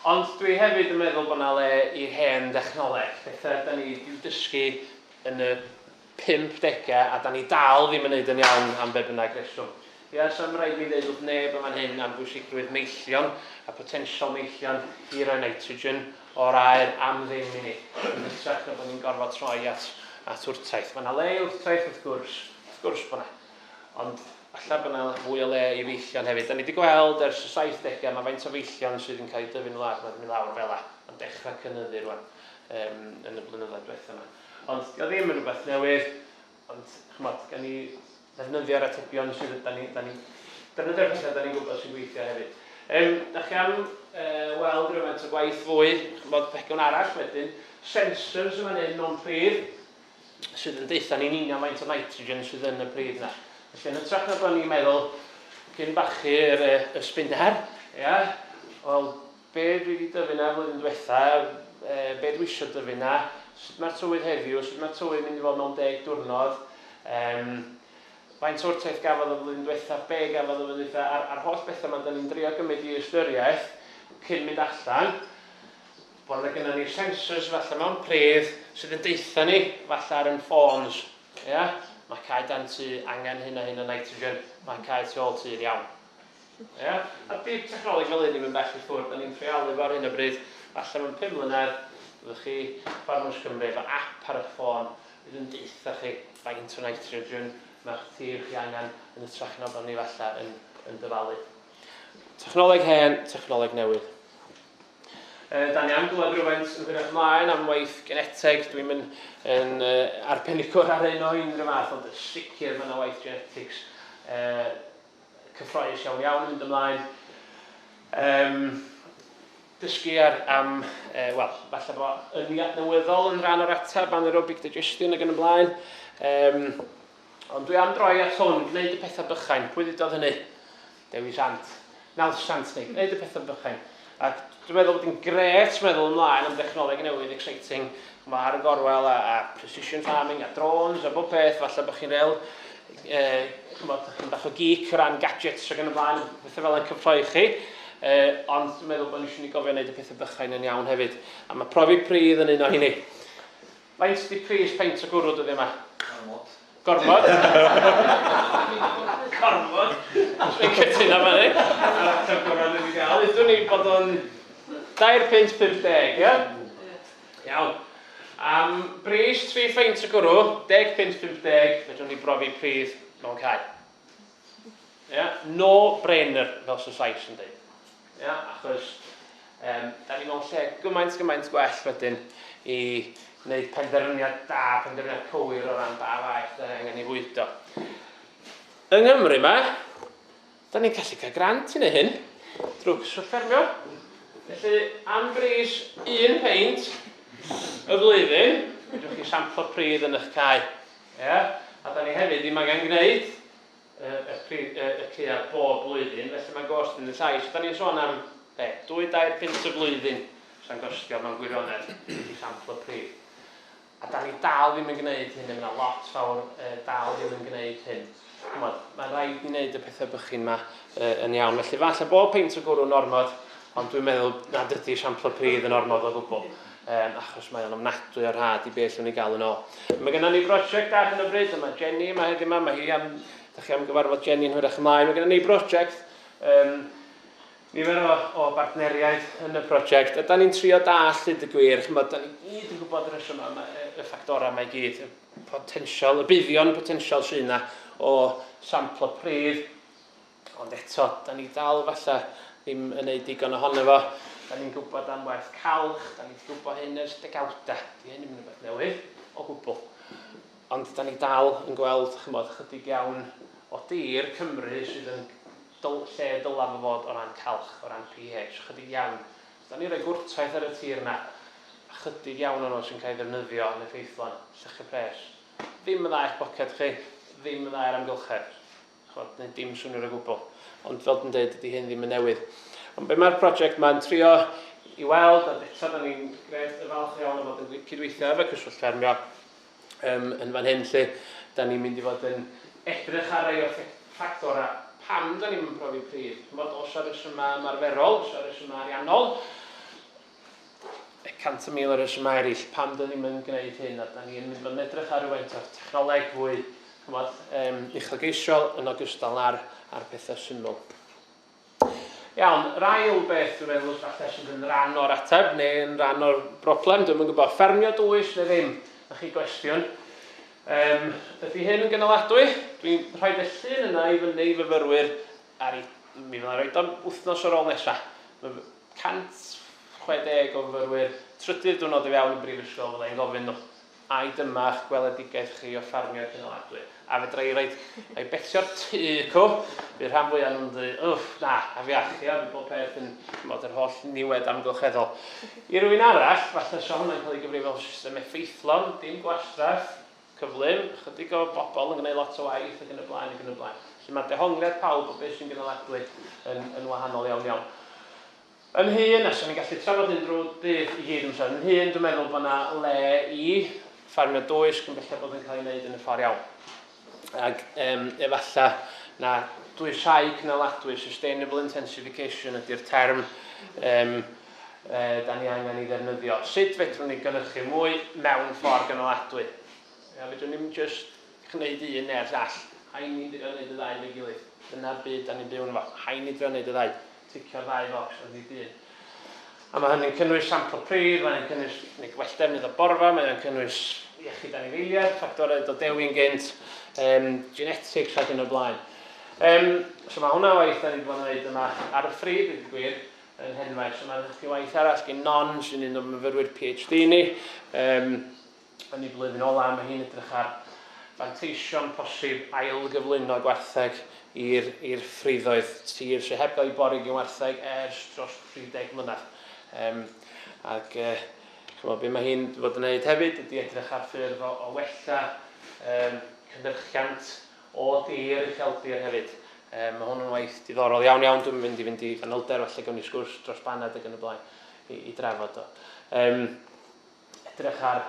Ond dwi hefyd yn meddwl bod yna le i'r hen dechnoleg, pethau da ni wedi'u dysgu yn y 50au a da ni dal ddim yn neud yn iawn am be bynnag reswm. Ia, sa'm raid mi ddeud wrth neb yn fan hyn am bwysigrwydd meillion a potensial meillion i roi nitrogen o'r aer am ddim i ni, yn hytrach na bod ni'n gorfod troi at, at wrtaith. Mae yna le i wrtaith wrth gwrs, wrth gwrs bod yna. Ond falle bod yna fwy o le i feillion hefyd. Da ni wedi gweld ers y 70au, mae faint o feillion sydd yn cael ei dyfu'n wlad, mae'n mynd lawr fel 'a. Mae'n dechrau cynyddu rwan yn y blynyddoedd diwetha yma. Ond dio ddim yn rhywbeth newydd, ond ch'mod, gawn ni ddefnyddio'r atebion sydd da ni, da ni defnyddio'r pethau da ni'n gwybod sy'n gweithio hefyd. Da chi am weld rhywfaint o gwaith fwy, ch'mod, pecyn arall wedyn, sensors yn fan hyn mewn pridd, sydd yn deutha ni'n union faint o nitrogen sydd yn y pridd yna. Felly yn hytrach na bod ni'n meddwl cyn bachu'r y spinner, ia, wel, Be dwi 'di dyfu 'na flwyddyn dwetha, be dwi isio dyfu 'na, sut mae'r tywydd heddiw, sut mae'r tywydd mynd i fod mewn deg diwrnod, um, faint o'r taith gafodd y flwyddyn dwetha, be gafodd y flwyddyn dwetha, a'r, a'r holl bethau yma da ni'n drio gymryd i ystyriaeth cyn mynd allan, bod yna gennym ni sensors falle mewn pridd sydd yn deutha ni falle ar yn ffôns. Ia? Mae cae dan tŷ angen hyn a hyn o nitrogen, mae cae tu ôl tŷ yn iawn. Ia? A dyw technoleg fel hyn ddim yn bell i ffwrdd. Da ni'n treialu fo ar hyn o bryd. Falle mewn 5 mlynedd, fyddwch chi, Ffarmwrs Cymru, efo app ar eich ffôn, fydd yn deutha chi faint o nitrogen mae'ch tir chi angen yn hytrach na bod ni falle yn, yn dyfalu. Technoleg hen, technoleg newydd. Da ni am glywed rhywfaint yn hwyrach ymlaen am waith geneteg. Dwi'm yn, yn arbenigwr ar un o unrhyw fath, ond yn sicr mae yna waith genetics cyffroes iawn iawn yn mynd ymlaen. Um, dysgu ar, am, wel, falle bod ynni adnewyddol yn rhan o'r ateb, anaerobic digestion ac yn y blaen. Ond dwi am droi at hwn, gwneud y pethau bychain. Pwy ddudodd hynny? Dewi Sant. Nawddsant neu gwneud y pethau bychain. Ac dwi'n meddwl bod hi'n grêt meddwl ymlaen am dechnoleg newydd exciting, mae ar y gorwel a, a precision farming a drones a bob peth, falle bod chi'n real, chymod, chi'n bach o geek o ran gadgets ac yn y blaen, pethau fel yn cyffroi chi. Ond dwi'n meddwl bod ni eisiau ni gofio wneud y pethau bychain yn iawn hefyd. A mae profi pridd yn un o hynny. Faint 'di pris peint o gwrw dyddia 'ma? Gormod. Gormod? Gormod. Dwi'n cytuno efo hynny. Yr ateb gorau dwi wedi gael. Ddeudwn ni bod o'n dair punt 50, ie? Iawn. Am bris tri pheint o gwrw, deg punt 50, fedrwn ni brofi pridd mewn cae. Ia? No brainer, fel sy'n Sais yn dweud. Ia? Achos da ni mewn lle gymaint, gymaint gwell wedyn i wneud penderfyniad da, penderfyniad cywir o ran ba faeth da ni angen ei fwydo. Yng Nghymru yma, da ni'n gallu cael grant i wneud hyn drwy Cyswllt Ffermio. Felly, am bris un peint y flwyddyn, fedrwch chi samplo pridd yn eich cae. Ia? A da ni hefyd ddim angen gwneud y, y, y, y caeau bob blwyddyn, felly mae'n gost yn y llai. So da ni'n sôn am, be, 2 dair punt y flwyddyn sy'n gostio mewn gwirionedd i samplo pridd. A da ni dal ddim yn gwneud hyn, mae yna lot fawr dal ddim yn gwneud hyn. Ch'mod, mae'n rhaid ni wneud y pethau bychin yma yn iawn. Felly falle bod peint o gwrw'n ormod, Ond dwi'n meddwl nad ydy samplo pridd yn ormod o gwbl, achos mae o'n ofnadwy o rhad i be allwn ni gael yn ôl. Mae gennym ni brosiect ar hyn o bryd, a mae Jenny yma heddiw yma, mae hi am, da chi am gyfarfod Jenny yn hwyrach ymlaen. Mae gennym ni brosiect, nifer o bartneriaid yn y prosiect, a da ni'n trio dallt hyd y gwir, chymod, da ni gyd yn gwybod y rhesymau, y ffactorau yma i gyd, y potensial, y buddion potensial sydd yna o samplo pridd, ond eto, da ni dal falle ddim yn neud digon ohono fo. Da ni'n gwybod am werth calch, da ni'n gwybod hyn ers degawdau. Di hyn ddim yn rhywbeth newydd o gwbl. Ond da ni dal yn gweld, chymod, chydig iawn o dir Cymru sydd yn lle dylaf o fod o ran calch, o ran pH, chydig iawn. So, da ni'n rhoi gwrtaith ar y tir yna, a chydig iawn o'n sy'n cael ei ddefnyddio yn effeithlon, llychu pres. Ddim yn dda i'ch boced chi, ddim yn dda i'r amgylchedd. Ch'mod, gwneud dim synnwyr o gwbl. Ond fel dwi'n dweud, dydy hyn ddim yn newydd. Ond be mae'r prosiect ma'n trio i weld, a eto da ni'n gred y falch iawn o fod yn cydweithio efo Cyswllt Ffermio yn fan hyn lle da ni'n mynd i fod yn edrych ar rai o'r ffactorau pam da ni'n mynd profi pridd. Ch'mod, os ar resymau ymarferol, os ar resymau ariannol, y 100,000 o resymau eraill pam dyn ni'm yn gwneud hyn, a da ni'n mynd i fod yn edrych ar rywfaint o'r technoleg fwy chymod, uchelgeisiol yn ogystal â'r ar pethau syml. Iawn, yr ail beth dwi'n meddwl falle sydd yn rhan o'r ateb neu yn rhan o'r broblem, dwi'm yn gwybod, ffermio dwys neu ddim, na chi gwestiwn. Ydy hyn yn gynaladwy? Dwi'n rhoi y llun yna i fyny i fyfyrwyr ar ei, mi fyddai'n rhoi o'n wythnos ar ôl nesaf. 160 o fyfyrwyr trydydd diwrnod i fewn i brifysgol fydda i'n gofyn nhw, ai dyma'ch gweledigaeth chi o ffarmio cynaladwy? A fedra i roid, na i betio'r tŷ cw, fydd rhan fwyaf nhw'n dweud, wff, na, afiach, ia, fydd bob peth yn, ch'mod, yr holl niwed amgylcheddol. I rywun arall, falle sa hwnna'n cael ei gyfrif fel system effeithlon, dim gwastraff, cyflym, ychydig o bobl yn gwneud lot o waith ac yn y blaen ac yn y blaen. Felly mae dehongliad pawb o beth sy'n gynaladwy yn, yn wahanol iawn iawn. Yn hyn, a 'swn i'n gallu trafod hyn drwy'r dydd i gyd amser, yn hyn dwi'n meddwl bod yna le i ffarmio dwys cyn belled bod yn cael ei wneud yn y ffordd iawn. Ac efallai na dwysau cynaladwy, sustainable intensification ydy'r term da ni angen ei ddefnyddio. Sut fedrwn ni gynhyrchu mwy mewn ffordd gynaladwy? Ia, fedrwn ni'm jyst gwneud un neu'r llall. Rhaid ni drio wneud y ddau efo'i gilydd. Dyna'r byd da ni'n byw ynddo fo. Rhaid ni drio wneud y ddau. Ticio'r ddau focs ond nid un. A mae hynny'n cynnwys sampl pridd, mae'n cynnwys neu gwell defnydd o borfa, mae'n cynnwys iechyd anifeiliaid, ffactorau dod dewi'n gynt, genetics ac yn y blaen. So mae hwnna waith da ni wedi bod yn gwneud yma ar y ffryd, i gwir, yn Henfaes. So mae'n chi waith arall gen Non, sy'n un o'r myfyrwyr PhD ni. Yn ei blwyddyn ola, mae hi'n edrych ar fanteision posib ail-gyflwyno gwartheg i'r i'r ffriddoedd tir sydd heb gael ei bori gan wartheg ers dros 30 mlynedd. Ac chymod, be mae hi'n fod yn wneud hefyd ydy edrych ar ffyrdd o wella cynhyrchiant o dir ucheldir hefyd. Mae hwn yn waith diddorol iawn iawn, dwi'n mynd i fynd i fanylder, falle gawn ni sgwrs dros baned ac yn y blaen i drafod o. Edrych ar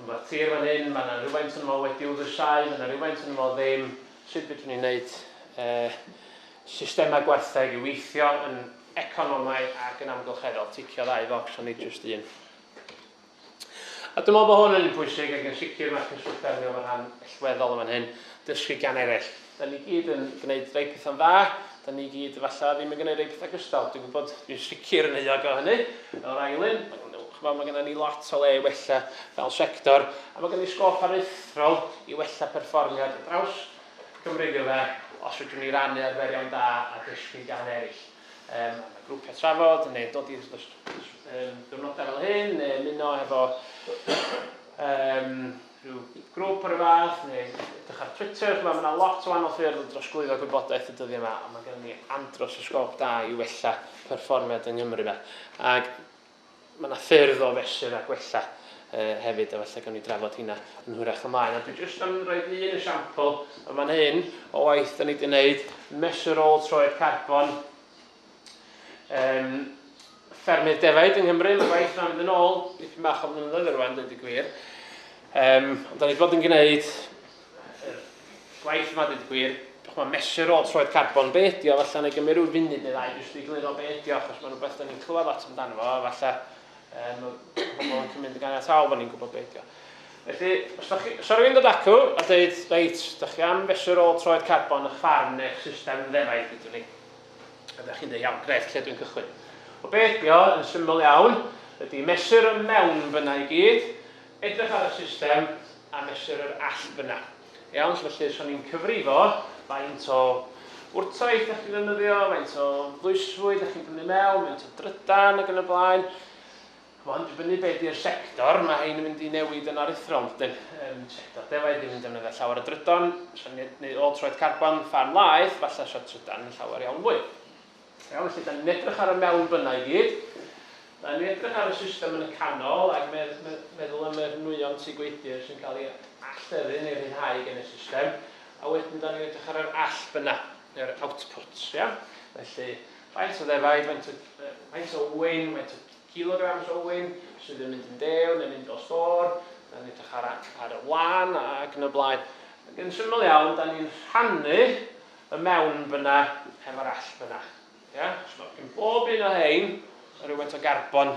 mae'r tir fan hyn, mae yna rhywfaint yn fo wedi'w ddwysau, mae yna rhywfaint yn fo ddim. Sut fedrwn ni wneud systemau gwartheg i weithio yn economaidd ac yn amgylcheddol? Ticio ddau focs ond nid jyst un. A dwi'n meddwl bod hwn yn un pwysig ac yn sicr mae cyswllt ffermio yn rhan allweddol yn fan hyn, dysgu gan eraill. Da ni gyd yn gwneud rhai pethau'n dda, da ni gyd efallai ddim yn gwneud rhai pethau gystal. Dwi'n gwybod, dwi'n sicr yn euog o hynny, fel Ailyn. Ch'mod, mae gennym ni lot o le i wella fel sector, a mae gennym ni sgôp aruthrol i wella perfformiad ar draws Cymru gyfa, os fedrwn ni rannu arferion da a dysgu gan eraill. Mae grwpiau trafod, neu dod i diwrnodau fel hyn, neu ymuno hefo rhyw grŵp o'r fath, neu edrych ar Twitter, ch'mod, mae yna lot o wahanol ffyrdd o drosglwyddo gwybodaeth y dyddiau yma, a mae gennym ni andros o sgôp da i wella perfformiad yng Nghymru yma. Ac mae yna ffyrdd o fesur a gwella hefyd, a falle gawn ni drafod hynna yn hwyrach ymlaen. A dwi jyst am roi un esiampl yn fan hyn o waith da ni wedi gwneud, mesur ôl troed carbon ffermydd defaid yng Nghymru. Mae gwaith yma'n mynd yn ôl dipyn bach o flynyddoedd rwan, dweud y gwir. Ond da ni wedi bod yn gwneud gwaith yma, dweud y gwir, Ch'mo', mesur ôl troed carbon, be ydi o, falle na i gymryd rhyw funud neu ddau jyst i egluro be ydi o, achos mae'n rhywbeth da ni'n clywed lot amdano fo, a falle pobl yn cymryd yn ganiataol bod ni'n gwybod be ydi o. Felly, os da chi, so rhywun dod acw a dweud, reit, da chi am fesur ôl troed carbon eich ffarm neu'ch system ddefaid, dydw ni. A da chi'n dweud, iawn, gret, lle dwi'n cychwyn? O be ydi o, yn syml iawn, ydy mesur y mewn fyna i gyd, edrych ar y system a mesur yr allbynna. Iawn, so felly so ni'n cyfrifo faint o wrtaith ydych chi'n ddefnyddio, faint o ddwysfwyd ydych chi'n prynu mewn, faint o drydan ac yn y blaen. Mae'n dibynnu be di'r sector, mae hein yn mynd i newid yn aruthrol, dydyn. Sector defaid ddim yn defnyddio llawer o drydan, so ni'n gwneud ôl troed carbon ffarm laeth, falle eisiau trydan yn llawer iawn mwy. Iawn, felly da ni'n edrych ar y mewnbynnau i gyd. Da ni'n edrych ar y system yn y canol ac meddwl am yr nwyon tŷ gwydr sy'n cael ei allyrru neu rhyddhau gen y system. A wedyn da ni'n edrych ar yr allbynnau, yr outputs, ia? Felly, faint o ddefaid, faint o, faint o wyn, faint o kilograms o wyn sydd yn mynd yn dew neu'n mynd o stôr. Da ni'n edrych ar, ar y wlân ac yn y blaen. Ac yn syml iawn, da ni'n rhannu y mewnbynna hefo'r allbynna. Ia? So mae gen bob un o hein rhywfaint o garbon,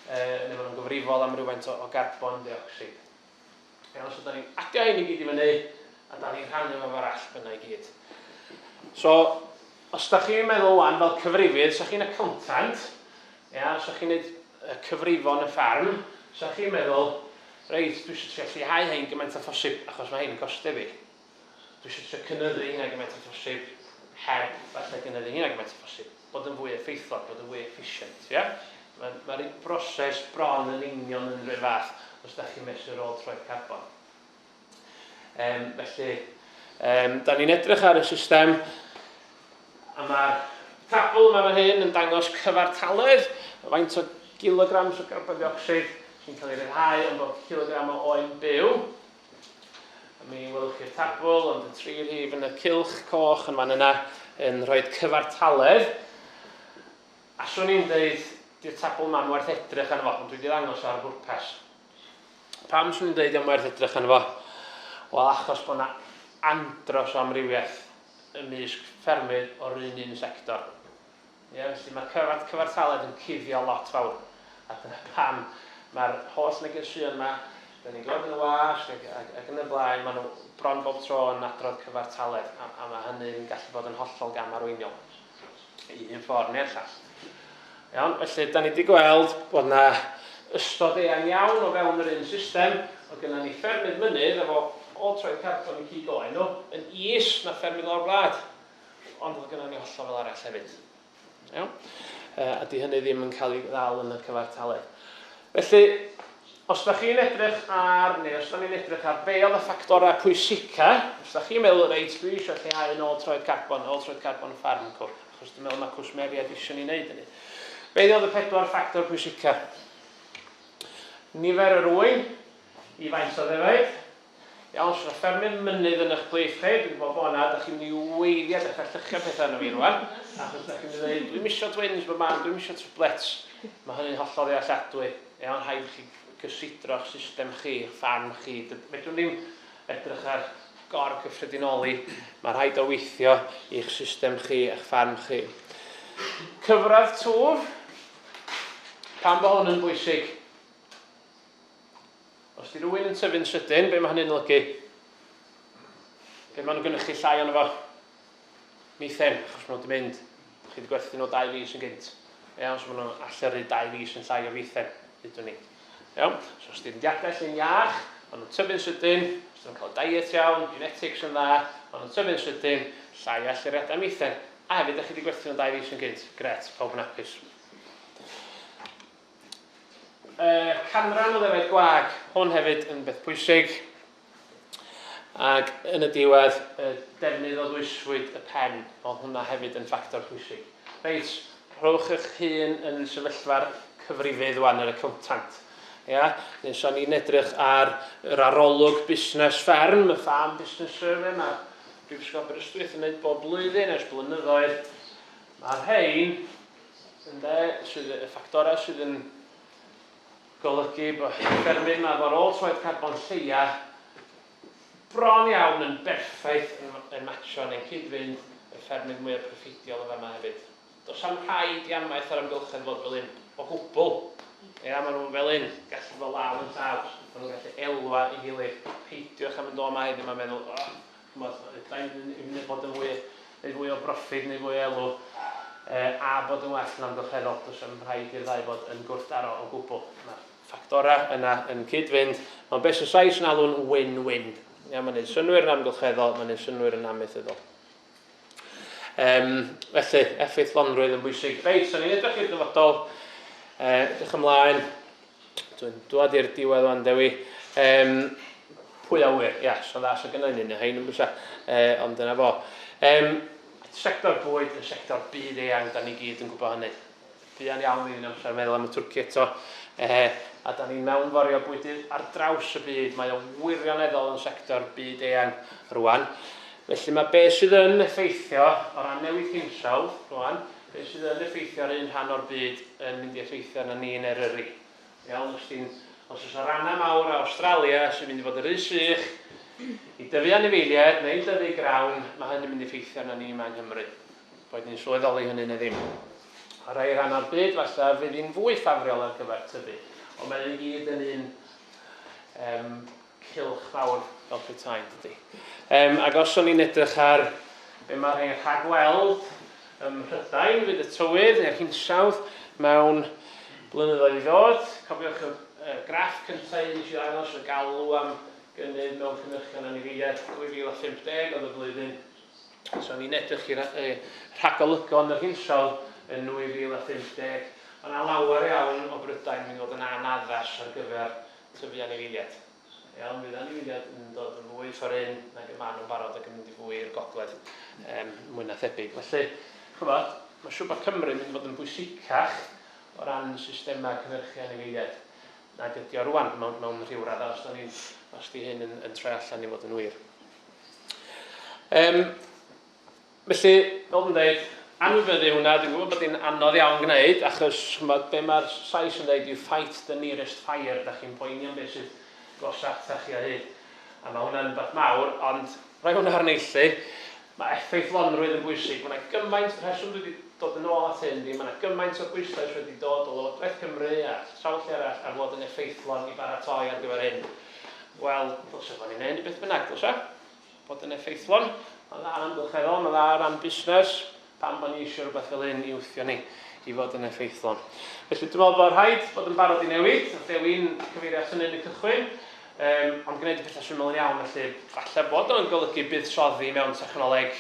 neu maen nhw'n gyfrifol am rhywfaint o garbon deuocsid. Iawn, so da ni'n adio hein i gyd i fyny, a da ni'n rhannu fo efo'r allbynna i gyd. So, os da chi'n meddwl wan fel cyfrifydd, sa chi'n accountant, ia, sa chi'n neud cyfrifon y ffarm, sa chi'n meddwl, reit, dwi eisiau trio lleihau hein gymaint â phosib, achos mae hein yn costio fi. Dwi eisiau trio cynyddu hynna gymaint â phosib, heb falle gynyddu hynna gymaint â phosib. Bod yn fwy effeithlon, bod yn fwy efficient, ia? Mae'r ma broses bron yn union yn rhywun fath os da chi'n mesur ôl troed carbon. Felly, da ni'n edrych ar y system, a mae'r tabl yma fan hyn yn dangos cyfartaledd, faint o kilograms o garbon dioxid sy'n cael ei ryddhau am bob kilogram o oen byw. A mi welwch chi'r tabl, ond y tri rhif yn y cylch coch yn fan yna yn rhoi cyfartaledd. A swn i'n dweud, di'r tabl yma'n werth edrych arno fo, ond dwi wedi ddangos ar bwrpas. Pam swn i'n dweud am werth edrych arno fo? Wel, achos bod yna andros o amrywiaeth ymysg ffermydd o'r un un sector. Ie, felly mae cyfat cyfartaledd yn cuddio lot fawr. A dyna pam mae'r holl negeseuon yma, da ni'n gweld yn y wasg ac, ac, ac yn y blaen, maen nhw bron bob tro yn adrodd cyfartaledd, a, a mae hynny'n gallu bod yn hollol gam arweiniol. I un ffordd neu'r llall. Iawn, felly da ni wedi gweld bod yna ystod eang iawn o fewn yr un system. Oedd gennym ni ffermydd mynydd efo ôl troed carbon i cig oen nhw yn is na ffermydd lawr gwlad. Ond oedd gynnon ni hollol fel arall hefyd. Iawn? A di hynny ddim yn cael ei ddal yn y cyfartaledd. Felly, os da chi'n edrych ar, neu os da ni'n edrych ar be oedd y ffactorau pwysica, os da chi'n meddwl, reit, dwi eisiau lleihau yn ôl troed carbon, ôl troed carbon ffarm cw, achos dwi'n meddwl mae cwsmeriaid eisiau ni wneud hynny. Be oedd y pedwar ffactor pwysica? Nifer yr ŵyn, i faint o ddefaid, Iawn, so ffermydd mynydd yn eich plith chi, dwi'n gwybod bod yna, da chi'n mynd i weiddi a dechrau llychio pethau arno fi rwan, achos da chi'n mynd i ddweud, dwi'm isio twins bob man, dwi'm isio triplets. Mae hynny'n hollol ddealladwy. Iawn, rhaid i chi gysidro'ch system chi, eich ffarm chi. Fedrwn ddim edrych ar gor-gyffredinoli, mae rhaid o weithio i'ch system chi, eich ffarm chi. Cyfradd twf, pam bod hwn yn bwysig? Os di rhywun yn tyfu'n sydyn, be mae hynny'n olygu? Be maen nhw'n gynnychu llai ono fo? Methane, achos maen nhw wedi mynd. Chi wedi gwerthu nhw 2 fis yn gynt. Iawn, so maen nhw'n allyrru 2 fis yn llai o methane, dydw ni. Iawn, so os di'n diadell yn iach, maen nhw'n tyfu'n sydyn, os nhw'n cael diet iawn, genetics yn dda, maen nhw'n tyfu'n sydyn, llai o allyriadau methane. A hefyd, ydych chi wedi gwerthu nhw 2 fis yn gynt. Gret, pawb yn hapus. Canran o ddefaid gwag, hwn hefyd yn beth pwysig. Ac yn y diwedd, y defnydd o ddwysfwyd y pen, oedd hwnna hefyd yn ffactor pwysig. Reit, rhowch eich hun yn sefyllfa'r cyfrifydd wan, yr accountant. Ia? Neu so ni'n edrych ar yr arolwg busnes fferm, y Farm Business Survey, mae Brifysgol Aberystwyth yn gwneud bob blwyddyn ers blynyddoedd. Mae'r rhain Ynde, sydd, y ffactorau sydd yn golygu bod ffermydd yma efo'r ôl troed carbon lleia bron iawn yn berffaith yn, yn matcho neu'n cyd-fynd y ffermydd mwyaf proffidiol yn fama hefyd. Does am rhaid i amaeth a'r amgylchedd fod fel un o gwbl. Ia, maen nhw'n fel un, gallu fod law yn llaw, maen nhw'n gallu elwa i gilydd. Peidiwch am mynd o yma heddiw ma'n meddwl, oh, chymod, ydw i'n mynd i fod yn fwy, neu fwy o broffit neu fwy o elw, a bod yn well yn amgylcheddol. Does am rhaid i'r ddau fod yn gwrthdaro o gwbl. Mae'r ffactorau yna yn cyd-fynd. Mae'n beth sy'n Sais yn alw'n win-win. Ia, mae'n neud synnwyr yn amgylcheddol, mae'n neud synnwyr yn amaethyddol. Felly, effeithlonrwydd yn bwysig. Reit, so ni'n edrych i'r dyfodol, edrych ymlaen. Dwi'n dwad i'r diwedd wan, Dewi. Pwy a wyr? Ia, so dda, so gynna un o hein yn bysa. Ond dyna fo. Sector bwyd yn sector byd eang, da ni gyd yn gwybod hynny. Buan iawn fydd hi'n amser meddwl am y twrci eto. A da ni'n mewnforio bwydydd ar draws y byd. Mae o wirioneddol yn sector byd eang rwan. Felly mae be sydd yn effeithio o ran newid hinsawdd rwan, be sydd yn effeithio ar un rhan o'r byd yn mynd i effeithio arna ni yn Eryri. Iawn, os ti'n os oes yna rannau mawr o Awstralia sy'n mynd i fod yn rhy sych i dyfu anifeiliaid neu dyfu grawn, mae hynny'n mynd i effeithio arna ni yma yng Nghymru. Boed ni'n sylweddoli hynny neu ddim. A rhai rhannau'r byd falle fydd hi'n fwy ffafriol ar gyfer tyfu. Ond mae i gyd yn un cylch fawr fel petai, dydy. Ac os o'n i'n edrych ar be mae rhai'n rhagweld ym Mhrydain fydd y tywydd neu'r hinsawdd mewn blynyddoedd i ddod, cofiwch y graff cyntaf un nes i ddangos y galw am gynnydd mewn cynhyrchion anifeiliaid 2050 oedd y flwyddyn. So ni'n edrych i'r rhagolygon yr hinsawdd yn 2050. Mae yna lawer iawn o Brydain yn mynd i fod yn anaddas ar gyfer tyfu anifeiliaid. Iawn, fydd anifeiliaid yn dod yn fwy ffordd hyn nag y maen nhw'n barod ac yn mynd i fwy i'r gogledd, mwy na thebyg. Felly, chymod, mae'n siŵr bod Cymru yn mynd i fod yn bwysicach o ran systemau cynhyrchu anifeiliaid nag ydi o rwan mewn rhyw raddau, os, ni, os di hyn yn troi allan i fod yn wir. Felly, fel dwi'n dweud, anwybyddu hwnna, dwi'n gwybod bod hi'n anodd iawn gwneud, achos ch'mod, be mae'r Sais yn dweud yw fight the nearest fire, da chi'n poeni am beth sydd gosa atach chi o hyd. A mae hwnna'n rhywbeth mawr, ond rhoi hwnna ar neilltu, mae effeithlonrwydd yn bwysig. Mae yna gymaint, y rheswm dwi wedi dod yn ôl at hyn, mae yna gymaint o bwyslais wedi dod o Lywodraeth Cymru a sawl lle arall ar fod yn effeithlon i baratoi ar gyfer hyn. Wel, dylse bod ni'n neud beth bynnag, dylse? Bod yn effeithlon. Mae'n dda yn amgylcheddol, mae'n dda o ran busnes. Pam bod ni eisiau rhywbeth fel hyn i wthio ni i fod yn effeithlon? Felly dwi'n meddwl bod rhaid bod yn barod i newid. Oedd Dewi'n cyfeirio at hynny yn y cychwyn. Ond gwneud y pethau syml yn iawn, felly falle bod o'n golygu buddsoddi mewn technoleg,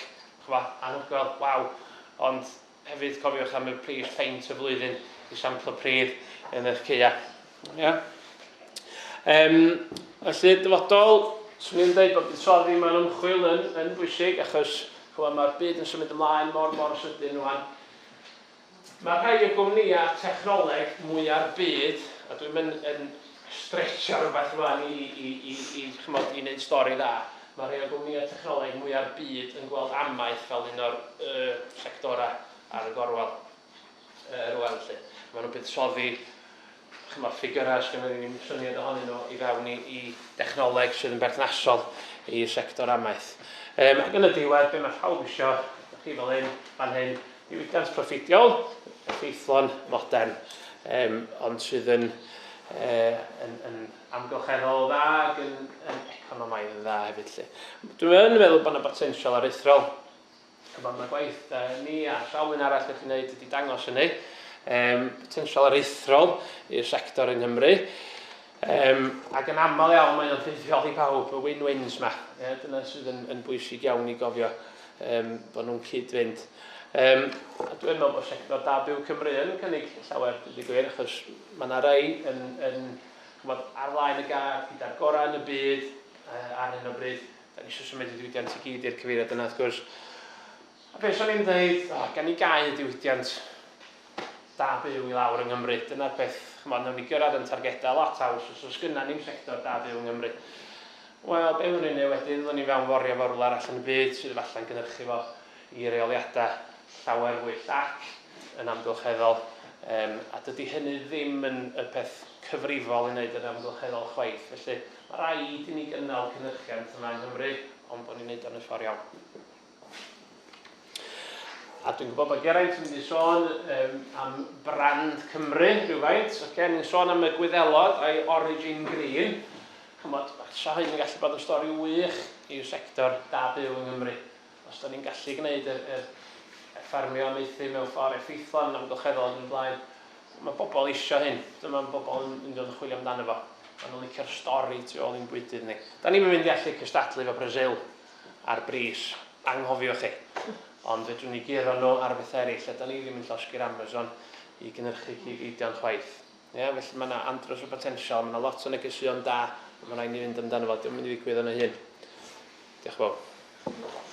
ch'mo', anhygoel, waw. Ond hefyd cofiwch am y pris peint y flwyddyn i samplo pridd yn eich caeau. Ia? Felly, dyfodol, swn i'n dweud bod buddsoddi mewn ymchwil yn bwysig, achos ch'mo', mae'r byd yn symud ymlaen mor mor sydyn rwan. Mae rhai o gwmnïau technoleg mwya'r byd, a dwi'm yn yn stretchio rhywbeth rwan i ch'mod, i wneud stori dda, mae rhai o gwmnïau technoleg mwya'r byd yn gweld amaeth fel un o'r sectorau ar y gorwel rwan 'lly. Maen nhw'n buddsoddi ch'mod, ffigyrau sgynnon ni ddim syniad ohonyn nhw i fewn i dechnoleg sydd yn berthnasol i'r sector amaeth. Ac yn y diwedd, be mae pawb isio, chi fel hyn, fan hyn, diwydiant proffidiol, effeithlon, modern, ond sydd yn amgylcheddol dda ac yn economaidd yn dda hefyd. 'Lly. Dwi'n meddwl bod yna botensial aruthrol. Chymod, mae gwaith ni a sawl un arall wedi wneud wedi dangos hynny. Potensial aruthrol i'r sector yng Nghymru. Ac yn aml iawn mae o'n fuddiol i bawb, y win-wins ma. Ie, dyna sydd yn bwysig iawn i gofio bod nhw'n cyd-fynd. A dwi'n meddwl bod sector da byw Cymru yn cynnig llawer, dweud y gwir, achos mae yna rai yn chymod, ar flaen y gad gyda'r gorau yn y byd ar hyn o bryd. Da ni eisiau symud y diwydiant i gyd i'r cyfeiriad yna, wrth gwrs. A beth o'n i'n dweud, oh, gan i gau y diwydiant da byw i lawr yng Nghymru. Dyna'r peth, chymod, nawn ni gyrraedd yn targedau lot haws os oes gynna ni'm sector da byw yng Nghymru. Wel, be fyddwn ni'n neud wedyn? Fyddwn ni'n fewnforio fo rwla arall yn y byd sydd efallai'n gynhyrchu fo i reoliadau llawer fwy llac yn amgylcheddol. A dydy hynny ddim yn y peth cyfrifol i wneud yn amgylcheddol chwaith. Felly mae rhaid i ni gynnal cynhyrchiant yma yng Nghymru, ond bod ni'n neud o'n y ffordd iawn. A dwi'n gwybod bod Geraint yn mynd i sôn am brand Cymru rhywfaint. Okay, ni'n sôn am y Gwyddelod a'i Origin Green. Chymod, sa hyn yn gallu bod yn stori wych i'r sector da byw yng Nghymru. Os da ni'n gallu gwneud y ffarmio amaethu mewn ffordd effeithlon yn amgylcheddol yn y blaen, mae bobl eisiau hyn. Dyma bobl yn mynd i chwilio amdano fo. Maen nhw'n licio'r stori tu ôl i'n bwydydd ni. Da ni'n mynd i allu cystadlu efo Brazil ar bris, anghofiwch chi. Ond fedrwn ni guro nhw ar beth eraill, a da ni ddim yn llosgi'r Amazon i gynhyrchu cig eidion chwaith. Ie, felly mae yna andros o potensial, mae yna lot o negeseuon da, a mae rhaid ni fynd amdano fo, dio'm mynd i ddigwydd yn ei hun. Diolch yn fawr.